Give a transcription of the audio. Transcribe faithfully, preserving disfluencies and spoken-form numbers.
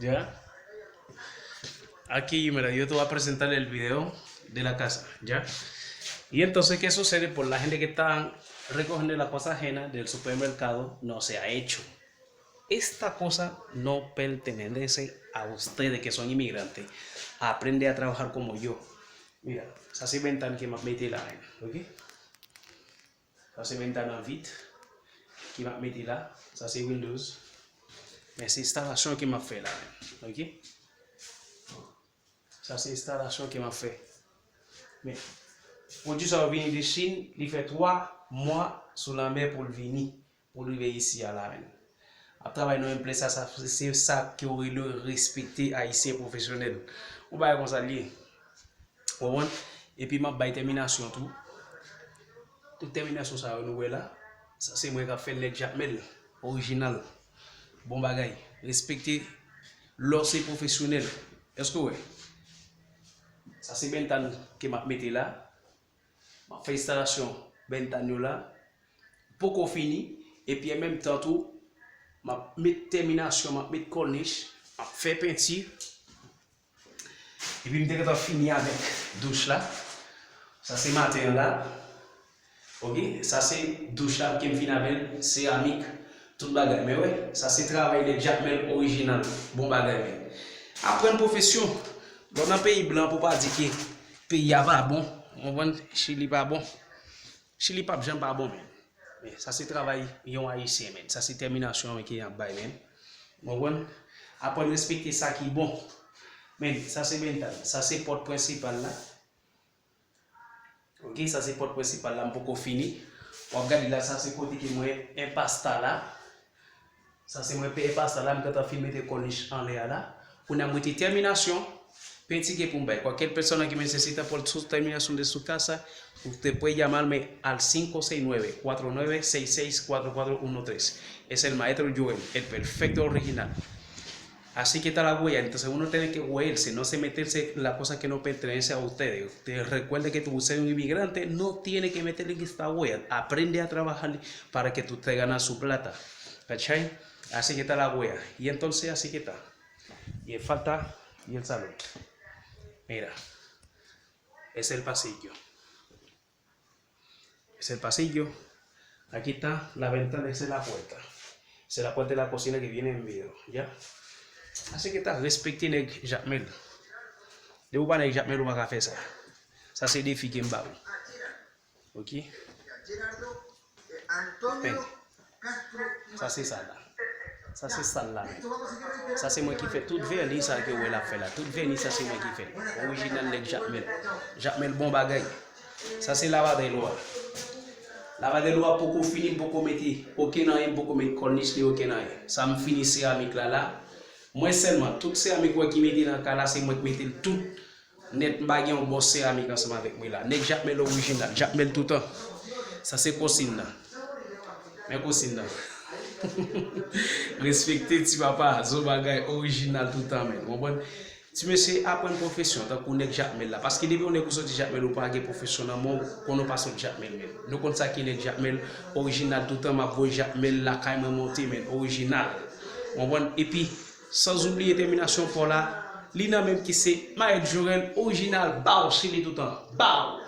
Ya. Aquí, mira, yo te voy a presentar el video de la casa, ¿ya? Y entonces, ¿qué sucede? Por la gente que está recogiendo la cosa ajena del supermercado, no se ha hecho. Esta cosa no pertenece a ustedes que son inmigrantes. Aprende a trabajar como yo. Mira, sa se ventan ke m ap mete la, ok? Sa se ventan an vit ke m ap mete la. Sa se Windows. Men se enstalasyon ke m ap fè la, ok? Sa se enstalasyon ke m ap fè. Men, pwodui sa yo vini de Chin, li fè twa mwa sou lanmè pou l vini, pou l rive isi a la, men. Ap travay nan yon plas sa, sa, se sa ke yo rele respekte Ayisyen pwofesyonèl. Yon bagay konsa l ye. Ou konprann? Epi m ap bay tèminasyon tou. Tout tèminasyon sa yo nou wè la, sa se mwen k ap fè l, nèg Jakmèl, orijinal. Bon bagay. Respekte lè w se pwofesyonèl. Èske w wè? Sa se bentàn ke m ap mete la. M ap fè enstalasyon bentàn yo la. Poko fini. Epi an menm tan tou, m ap met tèminasyon, m ap met kònich, m ap fè penti. Epi m te gentan fini avèk douch la. Sa se maten an la. Ok, sa se douch la ke m fin avè l, seramik, tout bagay. Men wè, sa se travay nèg Jakmèl orijinal. Bon bagay, men. Aprann pwofesyon. Lè w nan peyi blan, pou pa di ke peyi a pa bon. Ou konprann? Chili pa bon. Chili p ap janm pa bon, men. Men sa se travay yon Ayisyen, men. Sa se tèminasyon, men, ke y ap bay, men. Ou konprann? Aprann respekte sa ki bon. Men, sa se bentàn. Sa se pòt prensipal la. Ok, sa se pòt prensipal la, m poko fini. W ap gade la, sa se kote ke mwen enpas ta la. Sa se mwen pe enpas ta la, m gentan fin mete kònich anlè a la. Kounye a m rete tèminasyon, penti ke pou m bay. Cualquier persona que necesita por su terminación de su casa, usted puede llamarme al cinco seis nueve, cuatro nueve seis seis, cuatro cuatro uno tres. Es el maestro Joel, el perfecto original. Así que está la huella. Entonces uno tiene que hueirse, no se meterse la cosa que no pertenece a ustedes. Usted recuerde que tú, usted es un inmigrante, no tiene que meterle en esta huella. Aprende a trabajar para que tú te ganas su plata. ¿Cachai? Así que está la huella. Y entonces así que está. Y el falta y el salón. Mira. Es el pasillo. Es el pasillo. Aquí está la ventana, esa es la puerta. Esa es la puerta de la cocina que viene en vidrio, ¿ya? Así que está, respekte nèg Jakmèl. Depi w pa nèg Jakmèl, ou pa ka fè sa. Sa se defi ke m ba ou. Ok? Men, sa se sa la. Sa se sal la, men. Sa se mwen ki fè tout vèni sa ke w wè l ap fè la. Tout vèni sa se mwen ki fè l. Orijinal nèg Jakmèl. Jakmèl bon bagay. Sa se lavadero a. Lavadero a poko fini, m poko mete okenn anyen, m poko mete kònich ni okenn anyen. Sa m fini seramik la la. Mwen sèlman, tout seramik w wè ki mete nan kay la, se mwen ki mete l tout. Nèt, m pa gen yon bòs seramik ansanm avèk mwen la. Nèg Jakmèl orijinal, Jakmèl toutan. Sa se kosin nan. Men kosin nan. Respekte ti papa, zo bagay orijinal toutan, men. Ou konprann? Ti mesye, aprann pwofesyon, tankou nèg Jakmèl la. Paske depi yon nèg ou soti Jakmèl, ou pa gen pwofesyon nan men w, konnen w pa sot Jakmèl menm. Nou konn sa ki nèg Jakmèl orijinal toutan, m ap voye Jakmèl lakay mwen monte, men orijinal. Ou konprann? Epi, San oubliye tèminasyon pa w la, li nan menm ki se Maître Jorel orijinal, baw, Chili toutan, baw!